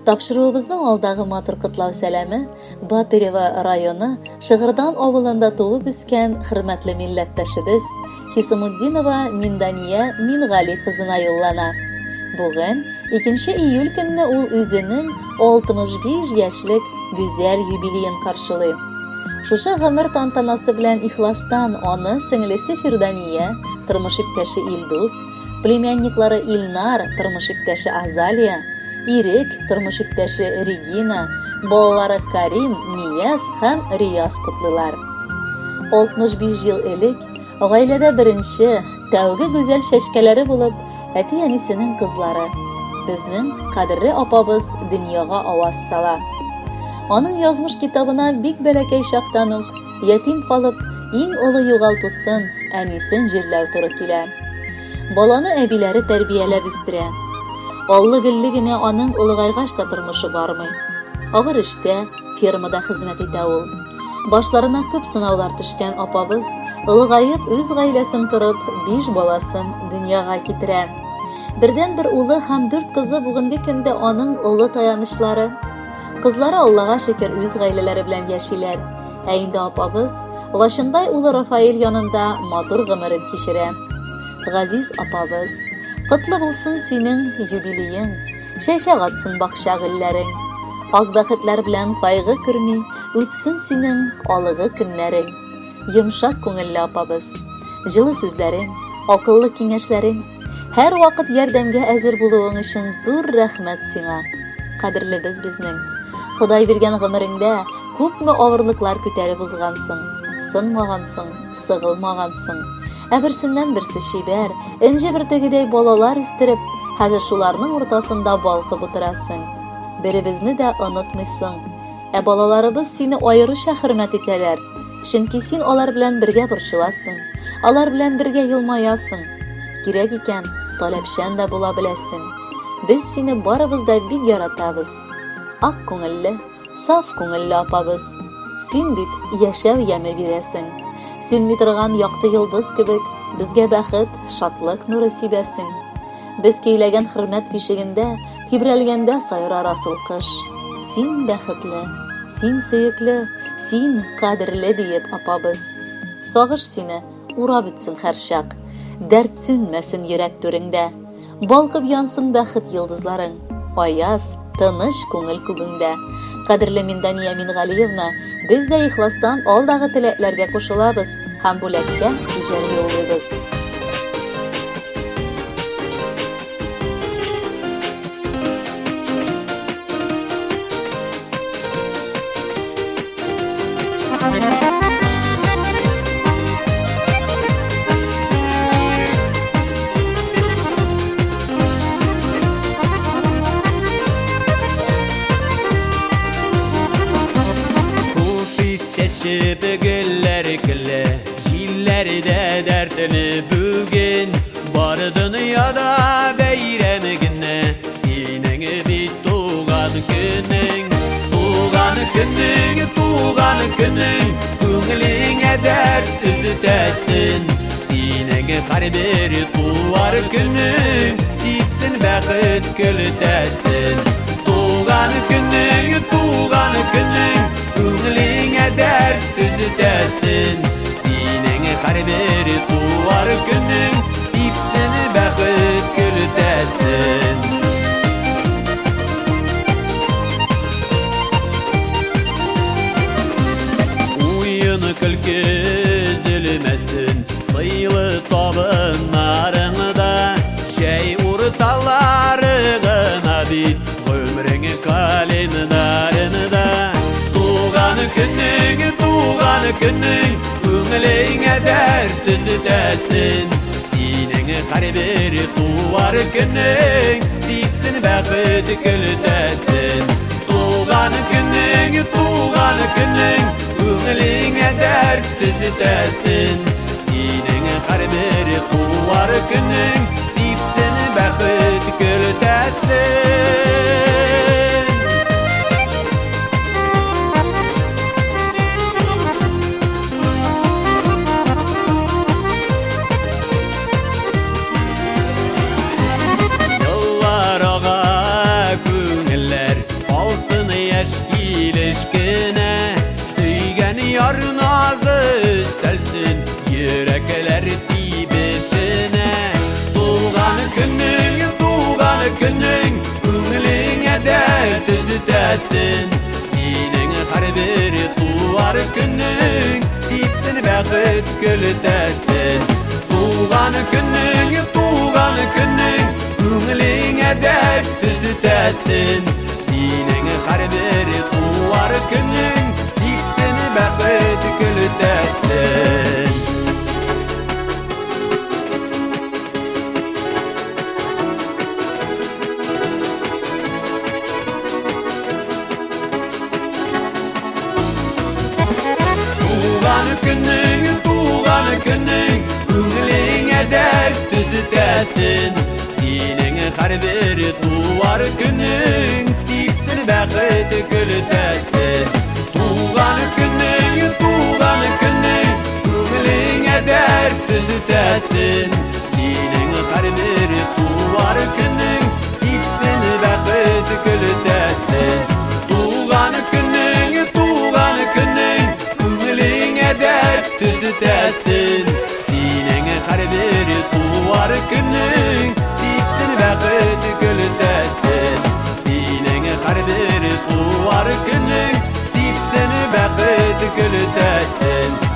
Тапшыруыбызның алдагы матур котлау сәламе Батырево районы Шыгырдан авылында туып үскән хөрмәтле милләттәшебез Хисамутдинова Миндания Мингали кызына юллана. Бүген, 2 июль көнне ул үзенең 65 яшьлек гүзәл юбилеен каршылый. Шушы гомер тантанасы белән ихластан аны сеңлесе Фирдания, тормыш иптәше Илдус, племянниклары Илнар, тормыш иптәше Азалия, Ирек, тормыш иптәше Регина, балалары Карим, Нияз һәм Рияз котлыйлар. 65 ел элек гаиләдә беренче, тәүге гүзәл чәчкәләре булып, әти-әнисенең кызлары, безнең кадерле апабыз дөньяга аваз сала. Аның язмыш китабына бик бәләкәй чактан ук ятим калып, иң олы югалтусын, әнисен җирләү туры килә. Баланы әбиләре тәрбияләп үстерә. Аллы-гөлле генә аның олыгайгач та тормышы бармый. Авыр эштә, фермада хезмәт итә ул. Башларына күп сынаулар төшкән апабыз, олыгаеп үз гаиләсен корып, биш баласын дөньяга китерә. Бердәнбер улы һәм дүрт кызы бүгенге көндә аның олы таянычлары. Кызлары Аллага шөкер үз гаиләләре белән яшиләр. Ә инде апабыз Лачындай улы Рафаэль янында матур гомерен кичерә. Газиз апабыз, котлы булсын синең юбилеең, чәчәк атсын бакча гөлләрең. Ак бәхетләр белән кайгы күрми, үтсен синең алыгы көннәрең. Йомшак күңелле апабыз, җылы сүзләрең, акыллы киңәшләрең, һәрвакыт ярдәмгә әзер булуың өчен зур рәхмәт сиңа. Кадерлебез безнең. Ходай биргән гомереңдә Күпме авырлыклар күтәреп узгансың, сынмагансың, сыгылмагансың. Ә берсеннән-берсе чибәр, энҗе бөртегедәй балалар үстереп, хәзер шуларның уртасында балкып утырасың. Беребезне дә онытмыйсың. Ә балаларыбыз сине аеруча хөрмәт итәләр. Чөнки син алар белән бергә борчыласың, алар белән бергә елмаясың. Кирәк икән, таләпчән дә була беләсең. Без сине барыбыз да бик яратабыз. Ак күңелле, Саф күңелле апабыз, син бит яшәү яме бирәсең. Сүнми торган якты йолдыз кебек, безгә бәхет, шатлык нуры сибәсең. Без көйләгән хөрмәт бишегендә тибрәлгәндә сайрар асыл кош. Син бәхетле, син сөекле, син кадерле диеп апабыз. Сагыш сине урап үтсен һәрчак. Дәрт сүнмәсен йөрәк түреңдә. Балкып янсын бәхет йолдызларың, Аяз, тыныч күңел күгеңдә. Кадерле Миндания Мингалиевна, без дә ихластан алдагы теләкләргә кушылабыз һәм бүләккә җыр юллыйбыз. Хуш ис чәчеп гөлләр көлә, җилләрдә дәртле бүген. Бар дөньяда бәйрәм генә, синең бит туган көнең. Туган көнең, туган көнең, күңелеңә дәрт өзетәсен. Синең һәрбер туар көнең, сипсен бәхет көлтәсен. Туган көнең, туган көнең, күңелеңә дәрт өзетәсен. Синең һәрбер туар көнең, сипсен бәхет көлтәсен. Уен көлке өзелмәсен, сыйлы табыннарыңда, чәй урталары гына бит, гомерең календарында. Туган көнең, туган көнең, күңелеңә дәрт өзетәсен. Синең һәрбер туар көнең, сипсен бәхет көлтәсен. Туган көнең, туган көнең, күңелеңә дәрт төзетәсен. Синең һәрбер туар көнең, сипсен бәхет көлтәсен. Еллар ага, күңелләр төзетәсен. Синең һәрбер туар көнең сипсен бәхет көлтәсен. Туган көнең, туган көнең күңелеңә дәрт төзетәсен. Синең һәрбер туар көнең сипсен бәхет көлтәсен. Туган көнең, туган көнең күңелеңә дәрт төзетәсен. Синең һәрбер туар көнең сипсен бәхет көлтәсен. Туган көнең, туган көнең күңелеңә дәрт төзетәсен. Синең һәрбер туар көнең сипсен бәхет көлтәсен. Туган көнең, туган көнең күңелеңә дәрт төзетәсен. Синең һәрбер туар көнең сипсен бәхет көлтәсен. Синең һәрбер туар көнең сипсен бәхет көлтәсен.